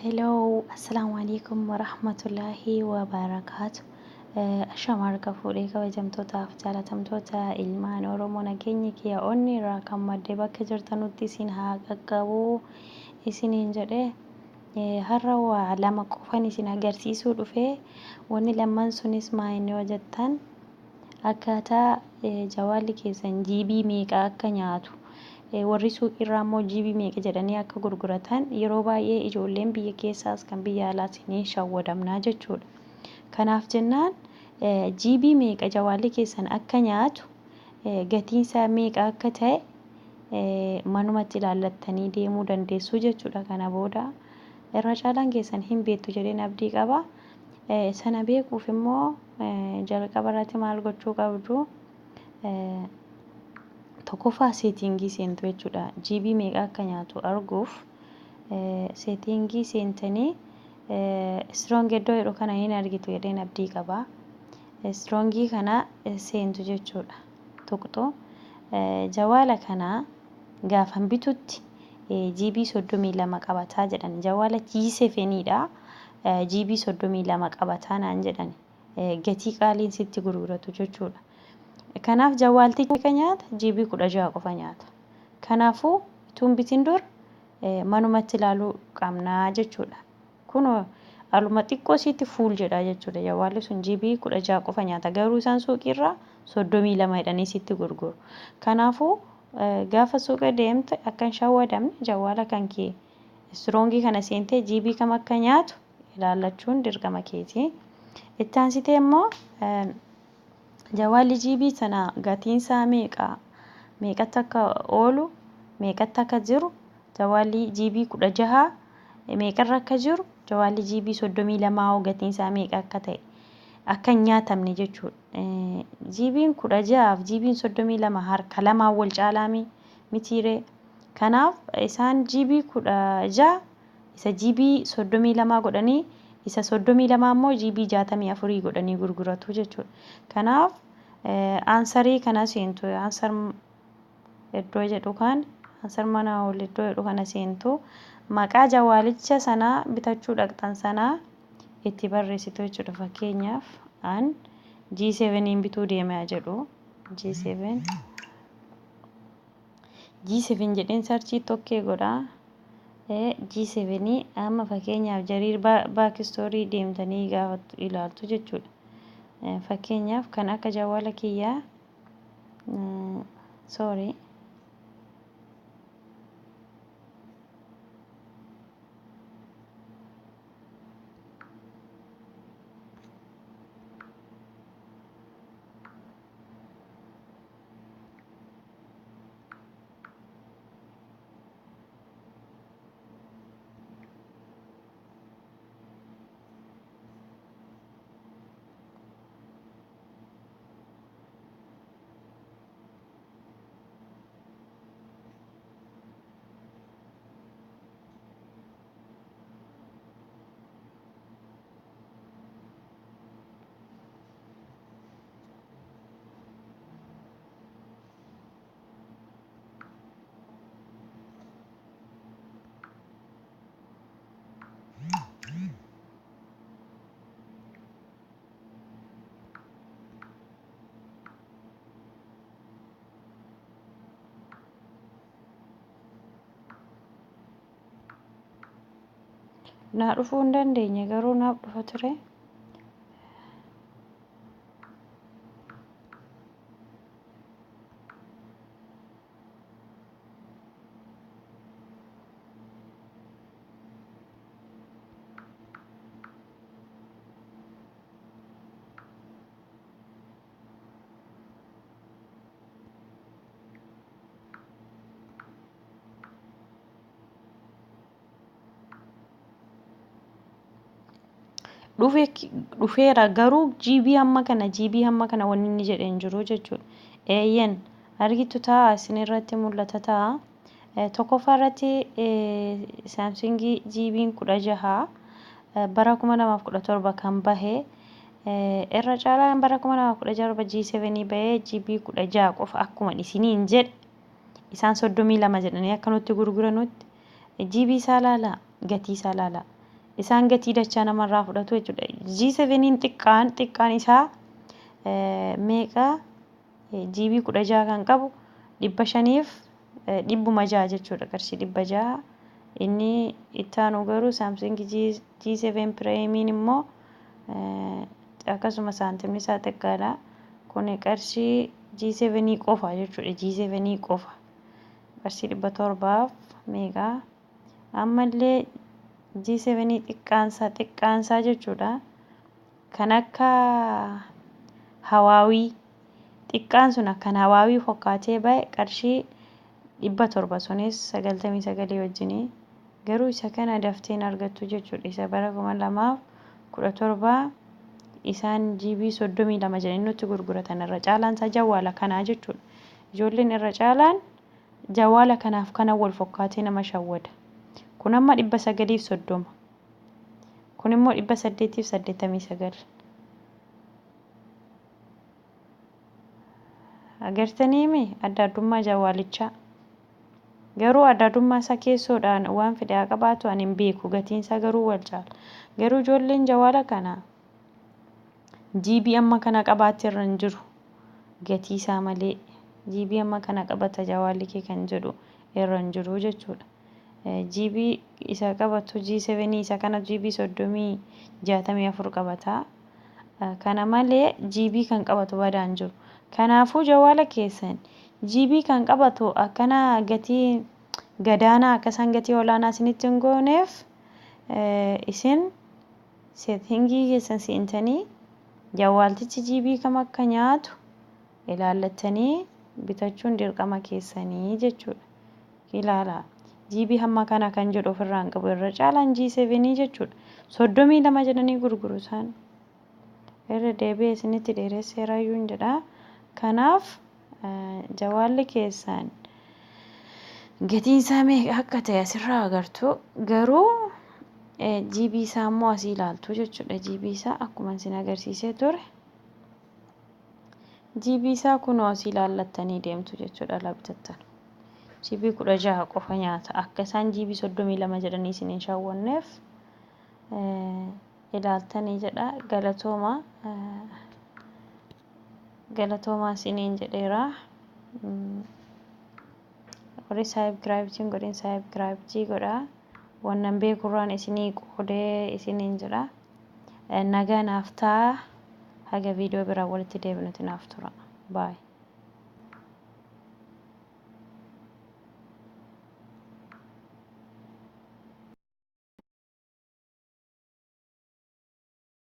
Hello, Assalamu alaikum warahmatullahi wabarakaatu. Ashama harka fuudhee kabajamtootaaf jaalatamtoota ilmaan Oromoo, nageenyi kiyya onni irraa kan madde bakka jirtanutti isin haa qaqqabu isiniin jedhe. Har'a waa lama qofan isin agarsiisuu dhufe. Wanni lamman sunis maa inni yoo jettan, akkaataa jawaalli keessan GB meeqa akka nyaatu, warri suuqiirraa immoo GB meeqa jedhanii akka gurguratan. Yeroo baay'ee ijoolleen biyya keessaas kan biyya alaas ni shawwadamnaa jechuudha. Kanaaf jennaan GB meeqa jawaalli keessan akka nyaatu, gatiin isaa meeqa akka ta'e manumatti ilaallattanii deemuu dandeessu jechuudha. Kana booda irra caalaan keessan hin beektu jedheen abdii qaba. Sana beekuuf immoo jalqaba irratti maal gochuu qabdu? Tokkoffaa setting seentu jechuudha. GB meeqa akka nyaatu arguuf setting seentanii storage iddoo jedhu kana hin argitu jedheen abdii qaba. Storage kana seentu jechuudha. Tuqxu jawaala kana gaafan bitutti GB 32 qabataa jedhan. Jawaala G7dha. GB 32 qabataa naan jedhan. Gatii qaaliin sitti gurguratu jechuudha. Kanaaf jawaaltichi meeqa nyaata? GB 16 qofa nyaata. Kanaafuu utuu hin bitin dura manumatti ilaaluu qabnaa jechuudha. Kun aluma xiqqoo isiitti full jedha jechuudha. Jawaalli sun GB 16 qofa nyaata. Garuu isaan suuqiirraa 32 jedhanii sitti gurguru. Kanaafuu gaafa suuqa deemte akka hin shawwadamne jawaala kan kee storage kana seentee GB kam akka nyaatu ilaallachuun dirqama keeti. Itti aansitee immoo jawaalli GB sana gatiin isaa meeqa, meeqatti akka oolu, meeqatti akka jiru, jawaalli GB 16 meeqarra akka jiru, jawaalli GB 32 hoo gatiin isaa meeqa akka ta'e, akka hin nyaatamne jechuudha. GB'n 16f GB'n 32 harka lamaan wal caalaa mitiiree. Kanaaf isaan GB 16 isa GB 32 godhanii, isa 32 immoo GB 64 godhanii gurguratu jechuudha. Kanaaf answer kana seentu, answer iddoo jedhu kan answer mana ol iddoo jedhu kana seentu, maqaa jawaalicha sanaa bitachuu dhaqxan sanaa itti barreessitu jechuudha. Fakkeenyaaf an G7 bituu deemaa jedhu, G7 G7 jedheen search tokkee godhaa. G7 amma fakkeenyaaf Jariir Baak Store deemtanii gaafa ilaaltu jechuudha. Fakkeenyaaf kan akka jawaala kiyyaa, sorry, naa dhufuu hin dandeenye, garuu naaf dhufa ture. Dhufeera, garuu GB hamma kana, GB hamma kana wanni inni jedhe hin jiru jechuudha. Eeyyen, argitu ta'a, isin irratti mul'ata ta'a. Tokkoffaa irratti Samsung GB'n 16 bara 2017 kan bahe, irra caalaan bara 2017 G7 bahee GB 16 qofa. Akkuma isiniin jedhe, isaan 32 jedhanii akka nutti gurguranutti GB isaa laalaa, gatii isaa laalaa. Isaan gatii dachaa namarraa fudhatu jechuudha. G7 xiqqaan isaa meeqa? GB 16 kan qabu 500 fi 600 jechuudha, qarshii 600. Inni ittaanu garuu Samsung G7 Primeiin immoo akkasuma saantimni isaa xiqqaadha. Kun qarshii G7 qofa jechuudha. G7 qofa qarshii 700f meeqa. Ammallee G7 xiqqaansaa jechuudha. Kan akka Huawei xiqqaan sun akkan Huawei fokkaatee bahe qarshii 700, sunis 99 wajjinii. Garuu isa kana dafteen argattu jechuudha. Isa bara 2017 isaan GB 32 jedhanii nutti gurguratan irra caalaan isaa jawwaala kanaa jechuudha. Ijoolleen irra caalaan jawwaala kanaaf kana wal fokkaatee nama shawwada. Kun amma 930. Kun immoo 889. Agartaniimi adda addummaa jawwaalichaa? Garuu adda addummaa isaa keessoodhaan waan fedhe haa qabaatu, ani hin beeku, gatiin isaa garuu wal caala. Garuu ijoolleen jawwaala kana GB amma kana qabaatti irra hin jiru. Gatii isaa malee GB amma kana qabata jawwaalli kee kan jedhu irra hin jiru jechuudha. GB isa qabatu G7 isa kana GB 30 64 qabata. Kana malee GB kan qabatu badaan jiru. Kanaafuu jawwaala keessan GB kan qabatu akkana gatii gadaanaa akka isaan gatii olaanaa isinitti hin gooneef, isin settingii keessan seentanii jawwaaltichi GB kam akka nyaatu ilaallattanii bitachuun dirqama keessanii jechuudha. Ilaala. GB hamma kana kan jedhu ofirraa hin qabu irra caalaan G7 jechuudha. 32 jedhanii gurguru isaan. Irra deebi'ee isinitti dheeresseeraayyuun jedha. Kanaaf jawwaalli keessan gatiin isaa meeqa akka ta'e asirraa agartu, garuu GB isaa immoo asii ilaaltu jechuudha. GB isaa akkuma isin agarsiisee ture. GB isaa kunoo asii ilaallattanii deemtu jechuudha alaa bitattan. GB 16 qofa nyaata. Akka isaan GB 32 jedhanii isin hin shawwanneef ilaaltanii jedha. Galatooma. Galatoomaa isiniin jedheera. Warri subscribe godhin subscribe godhaa. Wannan beekurraan isinii qoodee isiniin jedha. Nagaa naaf ta'a. Haga viidiyoo biraa walitti deebinutti naaf tura. Baay'ee.